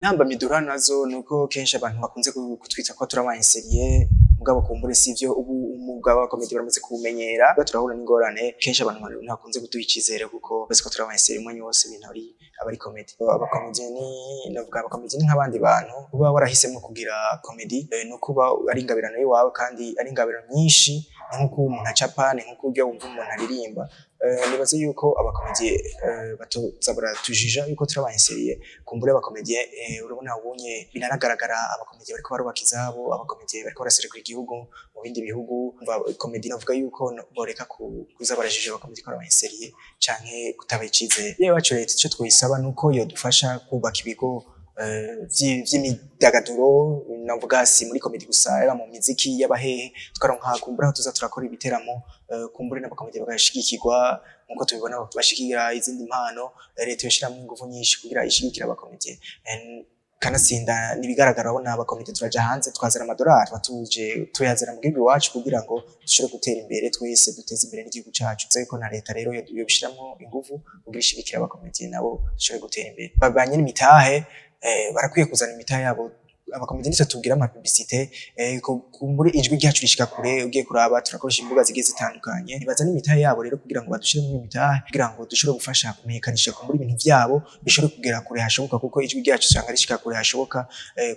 Intambamyi duhura nazo nuko kenshi abantu bakunze kutwita ko turi aba insérieux, mugabo kumbure sivyo. Ubu umwuga wa comédie baramaze kuwumenyera. Turahura n'ingorane kenshi, abantu ntibakunze kuduha icizere kuko bazi ko turi aba insérieux umwanya wose, ibintu ari aba ari comédie. Abacomédien ni, novuga, abacomédien ni nk'abandi bantu. Uba warahisemwo kugira comédie, ni ukuba ari ingabirano yiwawe, kandi ari ingabirano nyinshi. Ni nkuko umuntu acapa, ni nkuko urya wumva umuntu aririmba. Nibaze yuko abacomédien batoza baratujija yuko turi aba insérieux. Kumbure abacomédien, urabona ubunye biranagaragara, abacomédien bariko barubaka izabo, abacomédien bariko baraserukira igihugu mu bindi bihugu. Umva, comédie, novuga yuko boreka kuza barajija abacomédien ko ari aba insérieux canke kutabaha icizere. Yewe wacu, leta ico twoyisaba nuko yodufasha kubaka ibigo vy'imyidagaduro. Navuga si muri comédie gusa, yaba mu miziki, yaba hehe, tukaronka kumbura aho tuza turakora ibiteramo. Kumbure n'abacomédien bagashigikirwa nkuko tubibona bashigikira izindi mpano. Leta yoshiramwo inguvu nyinshi kugira ishigikire abacomédien. Kanatsinda nibigaragara, urabona abacomédien turaja hanze twazana amadolari, tuba tuje tuyazana mu gihugu iwacu kugira ngo dushobore gutera imbere twese, duteze imbere n'igihugu cacu. Nzi ko na leta rero yobishiramwo inguvu kugira ishigikire abacomédien, nabo dushobore gutera imbere. Ba nyene imitahe barakwiye kuzana imitahe yabo. Abacomédien nitwe tugira ama publicité, kumbure ijwi ryacu rishika kure. Ugiye kuraba, turakoresha imbuga zigiye zitandukanye. Nibazane imitahe yabo rero kugira ngo badushiremo iyo mitahe, kugira ngo dushobore gufasha kumenyekanisha kumbura ibintu vyabo bishobore kugera kure hashoboka, kuko ijwi ryacu usanga rishika kure hashoboka,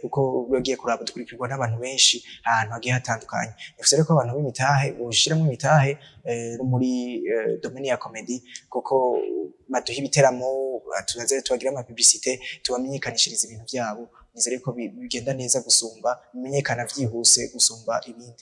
kuko ugiye kuraba dukurikirwa n'abantu benshi ahantu hagiye hatandukanye. Nifuza rero ko abantu b'imitahe boshiramwo imitahe no muri domaine ya comédie, kuko baduha ibiteramo, tubaze tubagira ama publicité, tubamenyekanishiriza ibintu vyabo. Nizere ko bigenda neza gusumba, bimenyekana vyihuse gusumba ibindi.